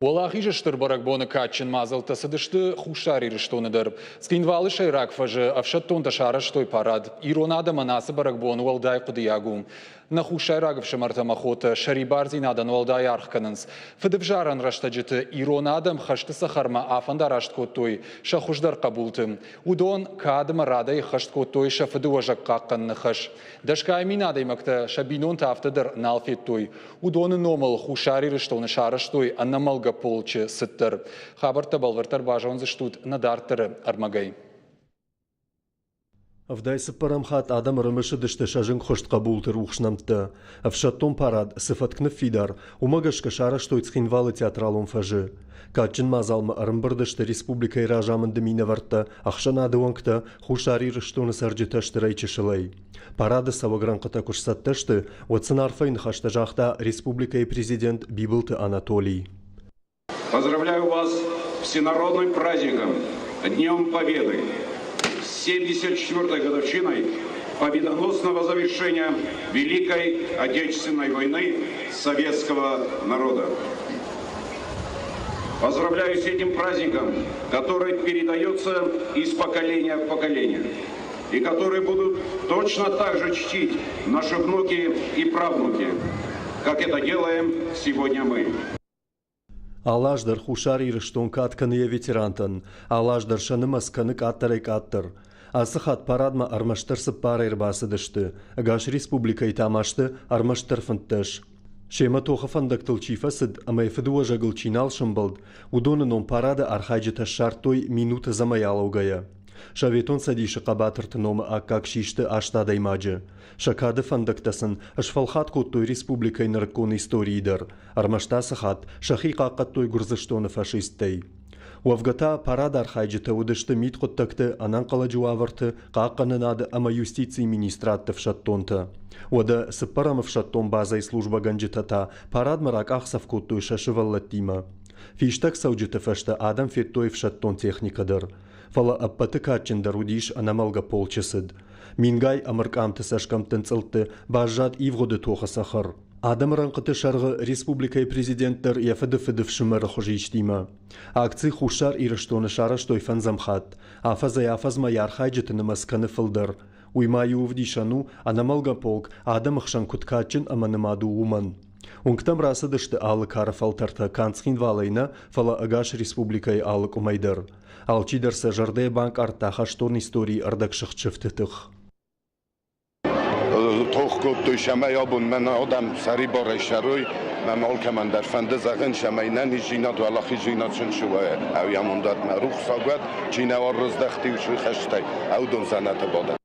Уӕлахизы стыр бӕрӕгбоны кадджын мадзӕлттӕ цыдысты Хуссар Ирыстоны дӕр. Цхинвалы сӕйраг фӕзы ӕфсӕддонтӕ сарӕзтой парад. Ирон адӕмӕн ацы бӕрӕгбон уӕлдай хъуыдыйаг у. Нӕ хуссайраг ӕфсымӕртӕ ӕмӕ хотӕ сӕрибардзинадӕн уӕлдай аргъ кӕнынц. Фыдывзарӕн рӕстӕджыты ирон адӕм хӕсты цӕхӕрмӕ афӕндараст кодтой сӕ хуыздӕр хъӕбулты. Уыдон кад ӕмӕ радӕй ӕххӕст кодтой сӕ фыдыуӕзӕг хъахъхъӕныны хӕс. Дӕсгай мин адӕймӕгтӕ сӕ бинонтӕ афтӕ дӕр нал федтой. Уыдоны номыл Хуссар Ирыстоны сарӕзтой ӕнӕмӕлгӕ полчы цыт дӕр. Хабӕрттӕ бӕлвырддӕр базондзыстут нӕ дарддӕры ӕрмӕгӕй. Ӕвдай цыппӕрӕм хатт адӕм ӕрымысыдысты сӕ зынгхуыст хъӕбулты рухс нӕмттӕ. Ӕфсӕддон парад цы фӕтк ныффидар, уымӕ гӕсгӕ сарӕзтой Цхинвалы театралон фӕзы. Кадджын мадзалмӕ ӕрӕмбырд сты республикӕйы разамынды минӕвӕрттӕ, ӕхсӕнады уӕнгтӕ, Хуссар Ирыстоны цӕрджытӕ стырӕй-чысылӕй. Парады цӕуӕг рӕнхъытӕ куы сцӕттӕ сты, уӕд сын арфӕйы ныхӕстӕ загъта республикӕйы президент Бибылты Анатолий. Поздравляю вас с всенародным праздником, Днем Победы, с 74-й годовщиной победоносного завершения Великой Отечественной войны советского народа. Поздравляю с этим праздником, который передается из поколения в поколение и которые будут точно так же чтить наши внуки и правнуки, как это делаем сегодня мы. Алы аз дӕр Хуссар Ирыстон кад кӕны йӕ ветерантӕн, алы аз дӕр сӕ нымӕц кӕны къаддӕрӕй-къаддӕр. Ацы хатт парадмӕ ӕрмӕстдӕр цыппарӕй ӕрбацыдысты, ӕгас республикӕйы та ма сты ӕрмӕстдӕр 15. Семӕ тохы фӕндӕгтыл чи фӕцыд ӕмӕ йӕ фыдыуӕзӕгыл чи нал сӕмбӕлд, уыдоны ном парады архайджытӕ ссардтой минут ӕдзӕмӕй алӕугӕйӕ. Советон Цӕдисы хъӕбатырты номы аккаг систы аст адӕймаджы. Сӕ кады фӕндӕгтӕ сын сфӕлхат кодтой республикӕйы нырыккон историйы дӕр, ӕрмӕст ацы хатт сӕхи хъахъхъӕдтой Гуырдзыстоны фашисттӕй. Уӕвгӕ та парадархайджытӕ уыдысты мидхъуыддӕгты, ӕнӕнхъӕлӕджы уавӕрты, хъахъхъӕнынады ӕмӕ юстицийы министрадты ӕфсӕддонтӕ. Уӕдӕ цыппӕрӕм ӕфсӕддон базӕйы службӕгӕнджытӕ та парадмӕ ракъахдзӕф кодтой сӕ сывӕллӕттимӕ. Фистӕг цӕуджыты фӕстӕ адӕм федтой ӕфсӕддон техникӕ дӕр. Фӕлӕ ӕппӕты кадджындӕр уыдис ӕнӕмӕлгӕ полчы цыд. Мингай ӕмыркъамты цӕсгӕмтты нцъылдты баззад ивгъуыды тохы цӕхӕр. Адӕмы рӕнхъыты сӕргъы республикӕйы президент дӕр йӕ фыды фыдыфсымӕры хуызистимӕ. Акци Хуссар Ирыстоны сарӕзтой фӕндзӕм хатт. Афӕдзӕй-афӕдзмӕ йӕ архайджыты нымӕц кӕны фылдӕр. Уый ма иу ӕвдисӕн у, ӕнӕмӕлгӕ полк адӕмы хсӕн куыд кадджын ӕмӕ нымад у, уымӕн. Уынгтӕм рацыдысты алы кары фӕлтӕртӕ канд Цхинвалӕй нӕ, фӕлӕ ӕгас республикӕйы алы къуымӕй дӕр. Алчидӕр сӕ зӕрдӕйы банкъардта хӕстон историйы ӕрдӕгсыгъд сыфты тых. Тох кодтой, цӕмӕй абон мӕн адӕм сӕрибарӕй цӕрой. Мӕм алкӕмӕн дӕр фӕнды зӕгъын, цӕмӕй нӕниздзинад, уӕлахиздзинад сын цы уа, ӕви амондадмӕ рухсаг уӕд, чи нӕ ӕрыздӕхти уыцы хӕстӕй, ӕвдон дзӕнӕты бадӕд.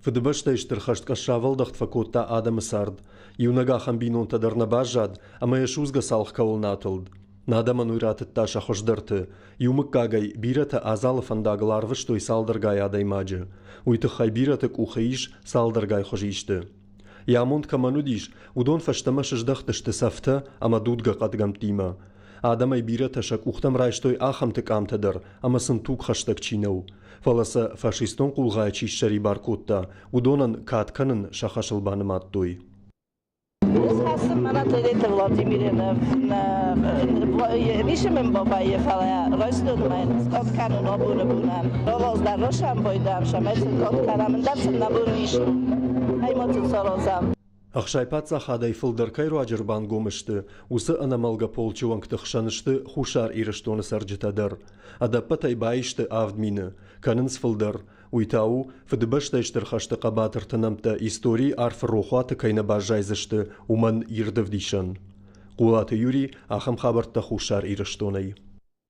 Фыдыбӕстӕйы Стыр хӕст къӕссавӕлдӕхт фӕкодта адӕмы цард. Иунӕг ахӕм бинонтӕ дӕр нӕ баззад, ӕмӕ йӕ судзгӕ цалх кӕуыл нӕ атылд. Нӕ адӕмӕн уый ратыдта сӕ хуыздӕрты. Иу мыггагӕй бирӕтӕ адзалы фӕндагыл арвыстой цалдӕргай адӕймаджы. Уый тыххӕй бирӕты къухы ис цалдӕргай хуызисты. Йӕ амонд кӕмӕн уыдис, уыдон фӕстӕмӕ сыздӕхтысты цӕфтӕ ӕмӕ дудгӕ хъӕдгӕмттимӕ. Адӕмӕй бирӕтӕ сӕ къухтӕм райстой ахӕмты къамтӕ дӕр, ӕмӕ сын тугхӕстӕг чи нӕу. Фӕлӕ сӕ фашистон хъулгъайӕ чи ссӕрибар кодта, уыдонӕн кад кӕнын сӕ хӕсыл банымадтой. Мӕнӕ Владимиры Нишемен бабайы, фӕлӕ райстон скот кӕнын абоны бонӕн. Ролоздar Росамбойдам, сӕмӕцын кот кӕнӕм, ӕндӕр нӕ бон ис. Аймоцын сорозам. Ӕхсай паддзахадӕй фылдӕр кӕй руаджы ӕрбангом сты, уыцы ӕнӕмӕлгӕ полчы уӕнгты хсӕн сты Хуссар Ирыстоны цӕрджытӕ дӕр. Ӕдӕппӕтӕй баисты 7 000, кӕнынц фылдӕр. Уый та у, Фыдыбӕстӕйы Стыр хӕсты хъӕбатырты нӕмттӕ историйы арф рохуаты кӕй нӕ баззайдзысты, уымӕн ирд ӕвдисӕн. Хъулаты Юрий, ахӕм хабӕрттӕ Хуссар Ирыстонӕй.